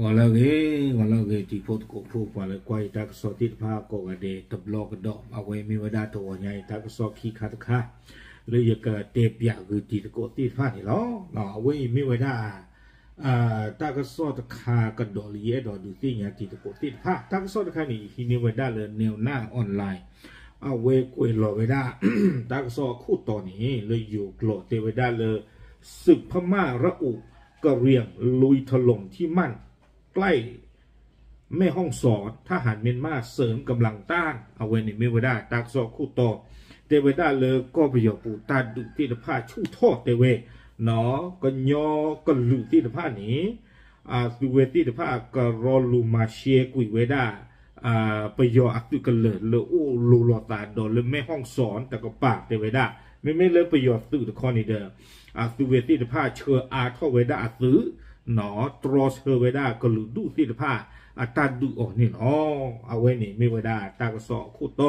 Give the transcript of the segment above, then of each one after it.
ဂီၤလၢအဂ့ၤ, ဂီၤလၢအဂ့ၤ တံၤဖိသကိးဖိ ပှၤလၢကွၢ်ယတၢ်ကစီၣ်သ့ၣ်တဖၣ်ကိးဂၤဒဲးတဘျီကဒီး, အဝဲမ့ၢ်ဝဲဒၣ်တဂီၤညါအံၤ တၢ်ကစီၣ်ခံခါတခါ လၢယကတဲပၠးဂုာ်တံၤသကိးသ့ၣ်တဖၣ်န့ၣ်လီၤ. အဝဲအံၤမ့ၢ်ဝဲဒၣ် တၢ်ကစီၣ်တခါကဒီးလၢယအဲၣ်ဒိးဒုးသ့ၣ်ညါတံၤသကိးသ့ၣ်တဖၣ်, တၢ်ကစီၣ်တခါန့ၣ် ယဟံးန့ၢ်ဝဲဒၣ်လၢ Newna Online အဝဲကွဲးလီၤဝဲဒၣ် တၢ်ကစီၣ်အခိၣ်တီန့ၣ် လၢယိၤကျိာ်တဲဝဲဒၣ်လၢ စစ်ဖမရအူးကရင်လွံၢ်ထလုံးထိမှန် ใกล้ แม่ฮ่องสอน ทหารเมียนมาเสริมกำลังต้าน အဝဲန့ၣ်မ့ၢ်ဝဲဒၣ်တၢ်ကစီၣ်အခိၣ်တီ, တဲဝဲဒၣ်လၢကီၢ်ပယီၤပူၤတၢ်ဒုးသ့ၣ်တဖၣ်ဆူၣ်ထီၣ်တဲဝဲ, ကညီကလုာ်သ့ၣ်တဖၣ်န့ၣ် အသုဝဲသ့ၣ်တဖၣ်ကရီလူၤမၤရှဲကွံာ်ဝဲဒၣ် ပယီၤအသုးကလၢၤလၢအိၣ်လိၤလိာ်သးဒီးလၢ แม่ฮ่องสอน တကပၤတဲဝဲဒၣ်, မ့မ့ၢ်လၢပယီၤသုးတခီန့ၣ်ဒီး အသုဝဲသ့ၣ်တဖၣ်ဆှၢအါထီၣ်ဝဲဒၣ်အသုး တြီဆၢဝဲဒၣ်ကလုာ်ဒူၣ်သ့ၣ်တဖၣ် အတၢ်ဒုးအီၤန့ၣ်လီၤ. အဝဲန့ၣ်မ့ၢ်ဝဲဒၣ်တၢ်ကစီၣ်အခိၣ်တီ,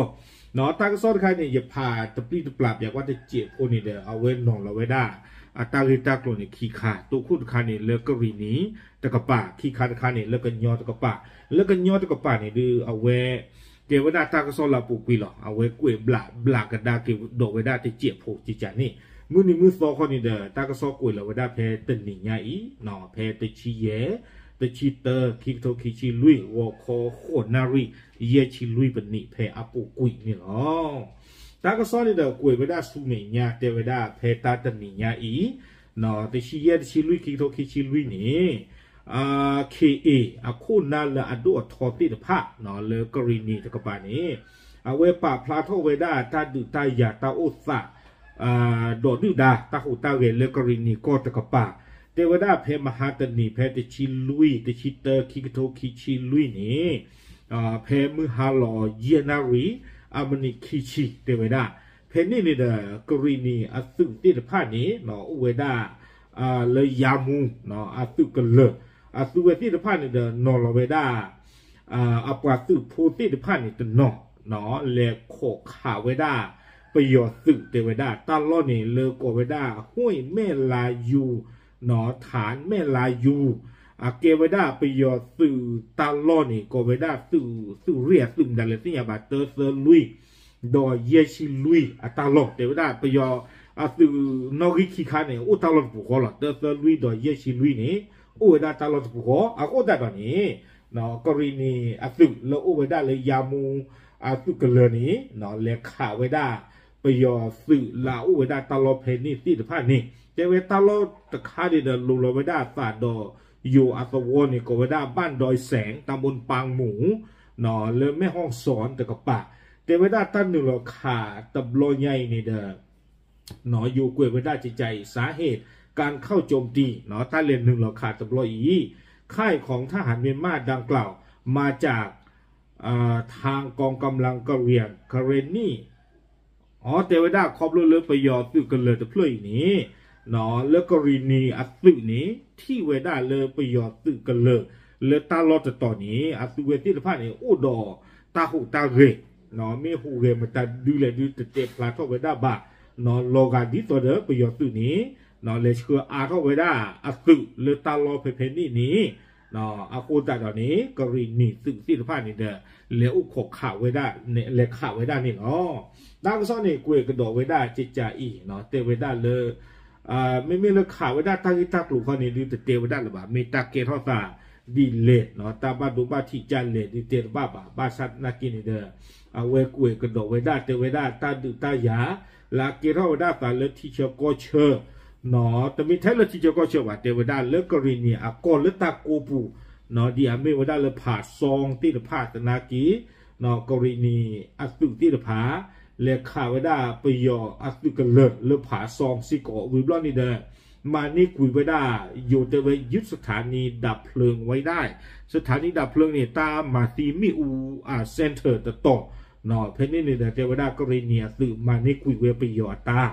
တၢ်ကစီၣ်တခါန့ၣ် ယဖးတပျံၤတပျၢ်ပၠးကွၢ်တစဲးဖိန့ၣ်ဒီး အဝဲနီၤလီၤဝဲဒၣ် အတၢ်ဂ့ၢ်တၢ်ကျိၤန့ၣ်ခံခါ, တိခိၣ်တခါန့ၣ် လၢကရံၣ်နံၤတကပၤ, ခံခါတခါန့ၣ် လၢကညီတကပၤ, လၢကညီတကပၤန့ၣ်ဒုး အဝဲ ကဲဝဲဒၣ်တၢ်ကစီၣ်လၢအပူၤကွံာ်လီၤ. အဝဲကွဲးဘျးဘျးကဒါက့ၤဒီးဝဲဒၣ်တစဲးဖိကကန့ၣ်, မုၢ်နံၤမုၢ်သီခီန့ၣ်ဒီး တၢ်ကစီၣ်ကွဲးလီၤဝဲဒၣ်ဖဲတနံၤညါအံၤ, ဖဲတဆံယဲၢ်, တဆံတၢ, ခံကထိခံဆံလွံၢ်, ဂီၤခီဃိးနၣ်ရံၣ် ယဲၢ်ဆံလွံၢ်ပနံး ဖဲအပူၤကွံာ်န့ၣ်လီၤ. တၢ်ကစီၣ်န့ၣ်ဒီးကွဲးဝဲဒၣ်ဆူမဲာ်ညါ တဲဝဲဒၣ်ဖဲတၢ်တနံၤညါအံၤ, တဆံယဲၢ် တဆံလွံၢ် ခံကထိခံဆံလွံၢ်န့ၣ် ခ့ၣ်အ့ၣ် အခိၣ်နၢ်လၢအဒိၣ်အထီသ့ၣ်တဖၣ် လၢကရံၣ်နံၤတကပၤန့ၣ် အဝဲပာ်ဖျါထီၣ်ဝဲဒၣ်တၢ်ဒုးတၢ်ယၤတၢ်အိၣ်သး ဒီးဒုၣ်ဒါတၢ်ဟူးတၢ်ဂဲၤလၢကရံၣ်နံၤကီၢ်တကပၤ, တဲဝဲဒၣ်ဖဲမဟါတနံၤ ဖဲတဆံလွံၢ် တဆံတၢ ခံကထိခံဆံလွံၢ်န့ၣ် ဖဲမုၢ်ဟါလီၤယဲၢ်နၣ်ရံၣ် အမံးနံးခံဆံ တဲဝဲဒၣ်, ဖဲန့ၣ်န့ၣ်ဒီး ကရံၣ်နံၤအသုးသ့ၣ်တဖၣ်န့ၣ် အိၣ်ဝဲဒၣ် လၢယါမူ အသုးကလၢၤ, အသုဝဲသ့ၣ်တဖၣ်န့ၣ်ဒီးနီၤလီၤဝဲဒၣ် အပှၤသုးဖိသ့ၣ်တဖၣ်န့ၣ်တနီၤ လဲၤခိးခးဝဲဒၣ် ပယီၤသုးတဲဝဲဒၣ် တၢ်လီၢ်န့ၣ်လၢကိးဝဲဒၣ် ห้วยแม่ลายู ထานแม่ลายู အကဲဝဲဒၣ်ပယီၤသုးတၢ်လီၢ်န့ၣ် ကိးဝဲဒၣ်သုး သုးရ့ၣ်အသုးမတၤလဲၣ်သ့ၣ်ညါဘၣ် တၢသၢလွံၢ် ဒီးယဲၢ်ဆံလွံၢ်အတၢ်လီၢ် တဲဝဲဒၣ်ပယီၤအသုးနီၣ်ဂံၢ်ခံခါန့ၣ် အိၣ်တၢ်လီၢ်တပူၤဃီလီၤ. တၢသၢလွံၢ်ဒီးယဲၢ်ဆံလွံၢ်န့ၣ် အိၣ်ဝဲဒၣ်တၢ်လီၢ်တပူၤဃီ အဃိသတးဒီးန့ၣ် ကရံၣ်နံၤအသုးလၢအိၣ်ဝဲဒၣ်လၢယါမူ အသုးကလၢၤန့ၣ် လဲၤခးဝဲဒၣ် ပယီၤသုးလၢအအိၣ်ဝဲဒၣ်တၢ်လီၢ်ဖဲန့ၣ်သ့ၣ်တဖၣ်န့ၣ် တဲဝဲတၢ်လီၢ်တခါန့ၣ်ဒီး လိၤလီၤဝဲဒၣ်အသးဒီး ယိၤအသဝီန့ၣ် ကိးဝဲဒၣ် บ้านดอยแสง ตำบลปางหมู လၢแม่ฮ่องสอน တကပၤ တဲဝဲဒၣ်တၢ်နုာ်လီၤခးတဘျီညါအံၤန့ၣ်ဒီး ယိၤကွဲးဝဲဒၣ်ကကးအံၤ สาเหตุการเข้าโจมตี တၢ်လဲၤနုာ်လီၤခးတဘျီအံၤ ค่ายของทหารเมียนมาดังกล่าวมาจาก ทางกองกำลังกะเหรี่ยง เคเรนนี่ အတဲဝဲဒၣ်ခီဖျိလၢပယီၤသုးကလၢၤတဖျၢၣ်အံၤန့ၣ် လၢကရံၣ်နံၤအသုးန့ၣ် ထံၣ်ဝဲဒၣ်လၢပယီၤသုးကလၢၤလၢတၢ်လီၢ်တတီၤန့ၣ် အသုဝဲသ့ၣ်တဖၣ်န့ၣ် အိၣ်ဒီးတၢ်ဟူးတၢ်ဂဲၤ မ့ၢ်ဟူးဂဲၤမတၤဒုလဲၣ်ဒုတတဲဖျါထီၣ်ဝဲဒၣ်ဘၣ် လီၤဂာ်ဒ်သိးဒီးပယီၤသုးန့ၣ် လဲၤဆှၢအါထီၣ်ဝဲဒၣ်အသုးလၢတၢ်လီၢ်ဖဲဖဲန့ၣ်န့ၣ် အဃိသတးဒီးန့ၣ် ကရံၣ်နံၤသုးသ့ၣ်တဖၣ်န့ၣ်ဒီး လဲၤအိၣ်ခိးခးဝဲဒၣ် လဲၤခးဝဲဒၣ်န့ၣ်လီၤ. တၢ်ကစီၣ်န့ၣ် ကွဲးကဒီးဝဲဒၣ်ကကးအံၤ တဲဝဲဒၣ်လၢ မ့မ့ၢ်လၢခးဝဲဒၣ်တၢ်ဂ့ၢ်တၢ်ကျိၤခီန့ၣ် ဒုတတဲဝဲဒၣ်လၢၤဘၣ် မ့ၢ်တၢ်ကဲထီၣ်သးဒ်လဲၣ် တၢ်ဘၣ်ဒိဘၣ်ထံးကလဲၣ် ဒုတဲတဘၣ်ဘၣ် ဘၣ်ဆၣ်သနာ်က့န့ၣ်ဒီး အဝဲကွဲးကဒီးဝဲဒၣ် တဲဝဲဒၣ်တၢ်ဒုးတၢ်ယၤ လၢအကဲထီၣ်ဝဲဒၣ်သးလၢထံဆၢကီၢ်ဆၢ တမ့ၢ်ထဲလၢထံဆၢကီၢ်ဆၢဘၣ် တဲဝဲဒၣ်လၢကရံၣ်နံၤအကီၢ်လၢတၢ်ကိးပူၤ ဒ်အမ့ၢ်ဝဲဒၣ်လၢဖးစီသ့ၣ်တဖၣ်သနာ်က့ ကရံၣ်နံၤအသုးသ့ၣ်တဖၣ် လဲၤခးဝဲဒၣ်ပယီၤအသုးကလၢၤလၢဖးစီစ့ၢ်ကီး ဝံၤဘျီန့ၣ်ဒီး မၤန့ၢ်ကွံာ်ဝဲဒၣ် ယိၤတဲဝဲ ยึดสถานีดับเพลิงไว้ได้ สถานีดับเพลิงန့ၣ် တၢ်မၤသံမ့ၣ်အူအ center တတီၤ ဖဲန့ၣ်န့ၣ်ဒီး တဲဝဲဒၣ်ကရံၣ်နံၤအသုးမၤန့ၢ်ကွံာ်ဝဲပယီၤအတၢ်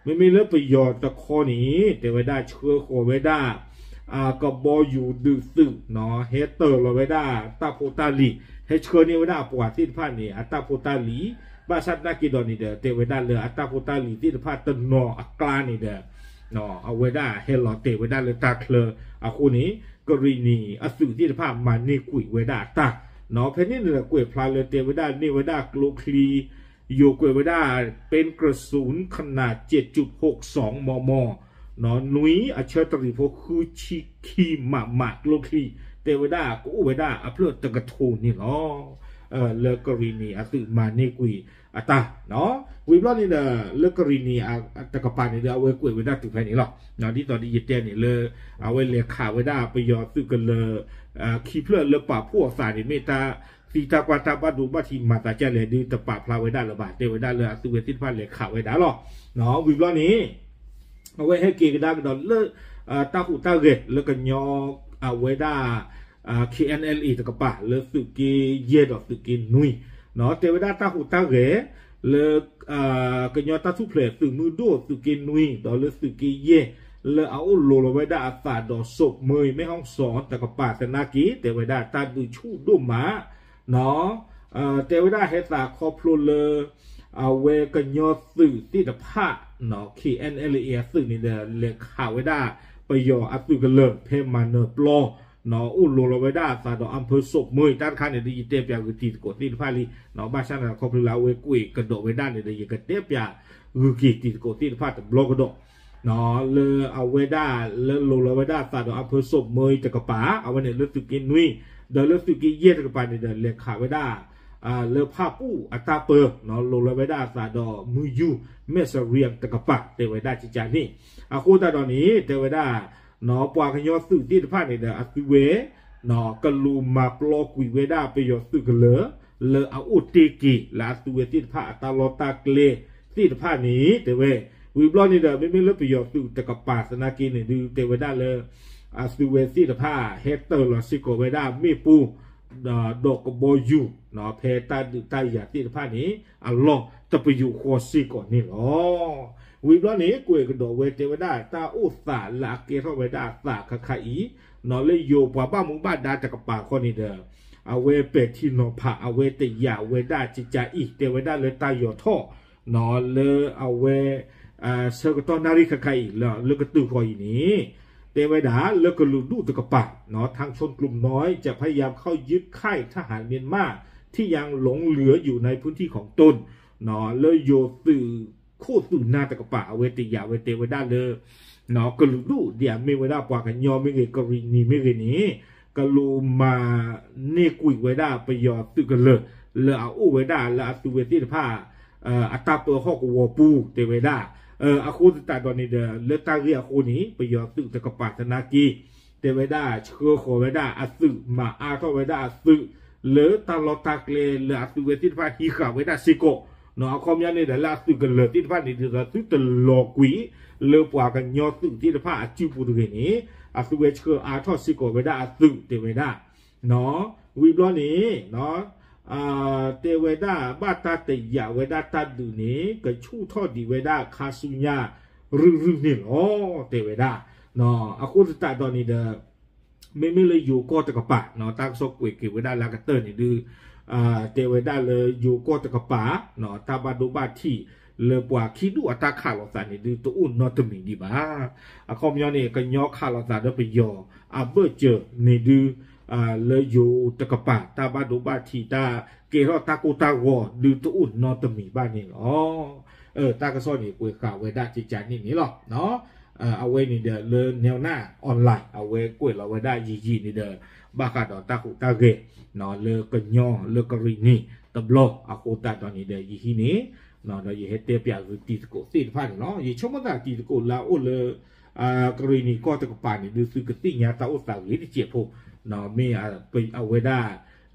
မ့မ့ၢ်လၢပယီၤတခီန့ၣ် တဲဝဲဒၣ်ဆှၢဃီၤဝဲဒၣ် ကဘီယူၤဒုးသုး ဟဲတၢၤလီၤဝဲဒၣ်တၢ်ဖိတၢ်လံၤ ဟဲဆှၢန့ၢ်ဝဲဒၣ်အပှၤသ့ၣ်တဖၣ်န့ၣ် အတၢ်ဖိတၢ်လံၤ ဘၣ်ဆၣ်သနာ်က့ဒီးန့ၣ်ဒီး တဲဝဲဒၣ်လၢအတၢ်ဖိတၢ်လံၤသ့ၣ်တဖၣ်တနီၤအကျါန့ၣ်ဒီး အဝဲဒၣ်ဟဲလီၤတဲာ်ဝဲဒၣ်လၢတၢ်ချၢအဃိန့ၣ် ကရံၣ်နံၣ်အသုးသ့ၣ်တဖၣ်မၤန့ၢ်ကွံာ်ဝဲဒၣ်အတၢ်, ဖဲန့ၣ်န့ၣ်ကွဲးဖျါလၢတဲဝဲဒၣ်န့ၢ်ဝဲဒၣ်ကျိချံ ယိၤကွဲးဝဲဒၣ် ပဲကရစူၣ် ခနၣ် ကၠဲးကၠူး ဟိၣ်စီၣ် မီၢ်မီၢ်, နွံ အဆၢတရံးဖိ ဃုဆံခံ မမ ကျိချံ, တဲဝဲဒၣ်ကအိၣ်ဝဲဒၣ်အဖျၢၣ်တကထိန့ၣ်လီၤ. လၢကရံၣ်နံၣ်အသုးမၤန့ၢ်ကွံာ်အတၢ်, ဝံၤဘျီန့ၣ်ဒီး လၢကရံၣ်နံၣ်တကပၤန့ၣ်ဒီး အဝဲကွဲးဝဲဒၣ်တုၤဖဲန့ၣ်လီၤ. ဒ်သိးဒီးယတဲန့ၣ်လၢ အဝဲလဲၤခးဝဲဒၣ်ပယီၤသုးကလၢၤ ခံဖျၢၣ်လၢပာ်ဖှိၣ်အသးန့ၣ် မ့ၢ်တၢ်သံတၢ်ပှၢ်တၢ်ဘၣ်ဒိဘၣ်ထံးမၤသးဒ်လဲၣ်ဒုး တပာ်ဖျါဝဲဒၣ်လၢၤဘၣ်, တဲဝဲဒၣ်လၢအသုးဝဲသ့ၣ်တဖၣ်လဲၤခးဝဲဒၣ်လီၤ. ဝံၤဘျီန့ၣ် အဝဲဟဲက့ၤကဒါကဒီးလၢ တၢ်ဟူးတၢ်ဂဲၤလၢကညီအဝဲဒၣ် KNLA တကပၤ လၢသုးက့ယဲၢ်ဒီးသုးက့နွံ, တဲဝဲဒၣ်တၢ်ဟူးတၢ်ဂဲၤ လၢ ကညီတၢ်ထူၣ်ဖျဲးသုးမုၢ်ဒိၣ်သုးက့နွံ ဒီးလၢသုးက့ယဲၢ် လၢအအိၣ်လိၤလီၤဝဲဒၣ်အသးဒီး စိၣ်မၢ မဲၣ်ဟီၣ်စီၣ် တကပၤသနာ်က့ တဲဝဲဒၣ်တၢ်ဒုးဆူၣ်ဒိၣ်မး တဲဝဲဒၣ်ဟဲသးခီဖျိလၢ အဝဲကညီသုးသ့ၣ်တဖၣ် KNLA အသုးန့ၣ်ဒီး လဲၤခးဝဲဒၣ်ပယီၤအသုးကလၢၤ ဖဲမၤနၢၤပျီ အိၣ်လိၤလီၤဝဲဒၣ်အသးဒီး အၣ်ဖၢၣ်စိၣ်မၢ တၢ်တခါန့ၣ်ဒီး ယတဲပၠးဂုာ်တံၤသကိးသ့ၣ်တဖၣ်လံ, ဘၣ်ဆၣ်န့ၣ်ခီဖျိလၢအဝဲကွဲးကဒီးဝဲဒၣ်န့ၣ်ဒီး ယကတဲပၠးဂုာ်က့ၤတံၤသကိးသ့ၣ်တဖၣ်တဘျီကဒီး လၢအဝဲဒၣ်လၢလိၤလီၤဝဲဒၣ်အသးဒီး အၣ်ဖၢၣ်စိၣ်မၢတကပၤ အဝဲန့ၣ်လၢသုးက့နွံ ဒီးလၢသုးက့ယဲၢ်တကပၤန့ၣ်ဒီး လဲၤခးဝဲဒၣ် လၢဖၣ်ပူၣ်အတၢ်ပၢ လိၤလီၤဝဲဒၣ်အသးဒီး မုၢ်ယူၢ် မဲၣ်စရံယၣ် တကပၤ တဲဝဲဒၣ်ကကန့ၣ် အဃိသတးဒီးန့ၣ် တဲဝဲဒၣ် ပှၤကညီသုးသ့ၣ်တဖၣ်န့ၣ်ဒီး အသုဝဲ ကလူးမၤပျီကွံာ်ဝဲဒၣ်ပယီၤသုးကလၢၤ လၢအအိၣ်တ့ၢ်က့ၤလၢအသုဝဲသ့ၣ်တဖၣ်အတၢ်လီၢ်တၢ်ကျဲသ့ၣ်တဖၣ်န့ၣ် တဲဝဲ ဝံၤဘျီန့ၣ်ဒီး မ့မ့ၢ်လၢပယီၤသုးတကပၤသနာ်က့န့ၣ်ဒုး တဲဝဲဒၣ်လၢ အသုဝဲသ့ၣ်တဖၣ် ဟဲတၢၤလီၤစ့ၢ်ကီးဝဲဒၣ်မ့ၣ်ပိၢ် ဒီးကဘီယူၤ ဖဲတၢ်ဒုးတၢ်ယၤသ့ၣ်တဖၣ်န့ၣ် အလီၢ်တပယူာ်ဃီစ့ၢ်ကီးန့ၣ်လီၤ. ဝံၤဘျီန့ၣ် ကွဲးကဒီးဝဲတဲဝဲဒၣ်တၢ်အိၣ်သးလၢအကဲထီၣ်ဝဲဒၣ်အသးခါခါအံၤ လၢယိၤပှၤဘၣ်မူဘၣ်ဒါတကပၤခီန့ၣ်ဒီး အဝဲပဲာ်ထံနီၤဖး အဝဲတယာ်ဝဲဒၣ်ကကအံၤ တဲဝဲဒၣ်လၢတၢ်ယီၤထီၣ် လၢအဝဲ ဆၢကတီၢ်နၣ်ရံၣ်ခါခါအံၤ လၢကတုၤဃီၤအံၤန့ၣ် တဲဝဲဒၣ်လၢကလုာ်ဒူၣ်တကပၤ ทางชนกลุ่มน้อยจะพยายามเข้ายึดค่ายทหารเมียนมาที่ยังหลงเหลืออยู่ในพื้นที่ของตน လၢယိၤသုးခိၣ်သုးနၢ်တကပၤ အဝဲတယာ်ဝဲတဲဝဲဒၣ်လၢ ကလုာ်ဒူၣ်ဒ်အမ့ၢ်ဝဲဒၣ်ပှၤကညီမ့ၢ်ဂ့ၤ ကရံၣ်နံၣ်မ့ၢ်ဂ့ၤန့ၣ် ကလူးမၤန့ၢ်ကွံာ်ဝဲဒၣ်ပယီၤသုးကလၢၤ လၢအအိၣ်ဝဲဒၣ်လၢအသုဝဲသ့ၣ်တဖၣ် အတၢ်ပၢဟီၣ်ကဝီၤပူၤ တဲဝဲဒၣ် အဃိသတးဒီးန့ၣ်ဒီး လၢတၢ်ဂ့ၢ်အဃိန့ၣ် ပယီၤသုးတကပၤသနာ်က့ တဲဝဲဒၣ်ဆှၢဃီၤဝဲဒၣ်အသုး မၤအါထီၣ်ဝဲဒၣ်အသုး လၢတၢ်လီၢ်တၢ်ကျဲလၢအသုဝဲသ့ၣ်တဖၣ်ဟံးဃာ်ဝဲဒၣ်စ့ၢ်ကီး အခီပညီန့ၣ်ဒီး လၢအသုးကလၢၤသ့ၣ်တဖၣ်န့ၣ်ဒီး သုတလီၤကွံာ် လၢပှၤကညီသုးသ့ၣ်တဖၣ်အစုပူၤတဂ့ၤန့ၣ် အသုဝဲဆှၢအါထီၣ်စ့ၢ်ကီးဝဲဒၣ်အသုး တဲဝဲဒၣ် ဝံၤဘျီန့ၣ် တဲဝဲဒၣ်ဘၣ်တၢ်တယာ်ဝဲဒၣ်တၢ်ဒုးန့ၣ် ကဆူၣ်ထီၣ်ဒံးဝဲဒၣ်ခါဆူညါ ရုၢ်ရုၢ်န့ၣ်လီၤ တဲဝဲဒၣ် အဃိသတးဒီးန့ၣ်ဒီး မ့မ့ၢ်လၢယိၤကီၢ်တကပၤ တၢ်ကစီၣ်ကွဲးက့ၤဝဲဒၣ်လၢအကတၢၢ်န့ၣ်ဒုး တဲဝဲဒၣ်လၢယိၤကီၢ်တကပၤ တၢ်ဘၣ်ဒိဘၣ်ထံး လၢပှၤခံဒူၣ်အတၢ်ခးလိာ်သးန့ၣ်ဒုး တအိၣ်နီတမံၤဒံးဘၣ်. အခီပညီန့ၣ် ကညီခးလိာ်သးဒီးပယီၤအဘၢၣ်စၢၤန့ၣ်ဒုး လၢယိၤတကပၤ တၢ်ဘၣ်ဒိဘၣ်ထံး တၢ်ကဲထီၣ်တၢ်ကိၢ်တၢ်ဂီၤဒုး တအိၣ်နီတမံၤဘၣ်န့ၣ်လီၤ. တၢ်ကစီၣ်န့ၣ် ကွဲးဃာ်ဝဲဒၣ်ကကန့ၣ်န့ၣ်လီၤ. အဝဲန့ၣ်ဒီးလၢ Newsline Online အဝဲကွဲးလီၤဝဲဒၣ်ယံာ်ယံာ်န့ၣ်ဒီး ဘၣ်ဃးဒီးတၢ်ဟူးတၢ်ဂဲၤ လၢကညီလၢကရံၣ်နံၣ်တဘျီ အဃိသတးဒီးန့ၣ်ဒီး ယဟံးန့ၣ် ဒီးယဟဲတဲပၠးဂုာ်တံၤသကိးသ့ၣ်တဖၣ်န့ၣ်လီၤ. ယဆိကမိၣ်သးတံၤသကိးလၢအအိၣ်လၢ ကရံၣ်နံၣ်ကီၢ်တကပၤန့ၣ်ဒုး သုကသ့ၣ်ညါတၢ်အိၣ်သးဂ့ၤတစဲးဖိ မ့ၢ်အဝဲဒၣ်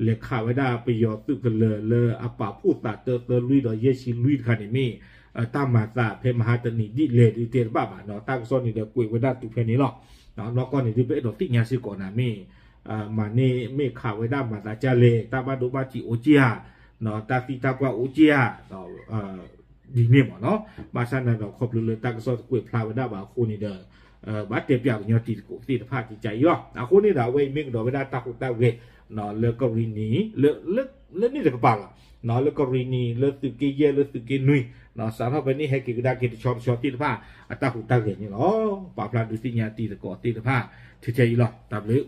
လဲၤခးဝဲဒၣ်ပယီၤသုးကလၢၤလၢအပာ်ဖှိၣ်သးတၢသၢလွံၢ်ဒီးယဲၢ်ဆံလွံၢ်တခါန့ၣ်မ့ၢ် တၢ်မၤသးဖဲမဟါတနံၤဒ်လဲၣ်ဒုးတဲတဘၣ်ဘၣ်နီၤ. တၢ်ကစီၣ်န့ၣ်ဒီးကွဲးဝဲဒၣ်တုၤဖဲန့ၣ်လီၤ. နီၢ်ကီၢ်န့ၣ်ဒုး ပအဲၣ်ဒိးသ့ၣ်ညါစ့ၢ်ကီးနၤမ့ၢ် မၤန့ၢ်မ့ၢ်ခးဝဲဒၣ်မၤသးဒ်လဲၣ် တၢ်ဘၣ်ဒိဘၣ်ထံးအိၣ်က့ဧါ, တၢ်သံတၢ်ပှၢ်အိၣ်က့ဧါ ဒ်န့ၣ်မ့ၢ်နီၤ. ဘၣ်ဆၣ်န့ၣ်ဒီး ခီဖျိလၢတၢ်ကစီၣ်တကွဲးဖျါဝဲဒၣ်ဘၣ်အဃိန့ၣ်ဒီး ဘၣ်တဲပၠးကညီတံၤသကိးသ့ၣ်တဖၣ်ကကါအံၤလီၤ. အဃိန့ၣ်ဒီး အဝဲအံၤမ့ၢ်ကဒီးဝဲဒၣ်တၢ်ဟူးတၢ်ဂဲၤ လၢကရံၣ်နံၤ လၢန့ၣ်တကပၤလီၤ. လၢကရံၣ်နံၤ လၢသုးက့ယဲၢ် လၢသုးက့နွံ စးထီၣ်ဖဲန့ၣ် ဟဲက့ၤကဒါက့ၤတဆီတဆီသ့ၣ်တဖၣ် အတၢ်ဟူးတၢ်ဂဲၤန့ၣ်လီၤ. ပာ်ဖျါဒုးသ့ၣ်ညါတံၤသကိးသ့ၣ်တဖၣ် ထဲထဲအံၤလီၤ. တၢ်ဘျုး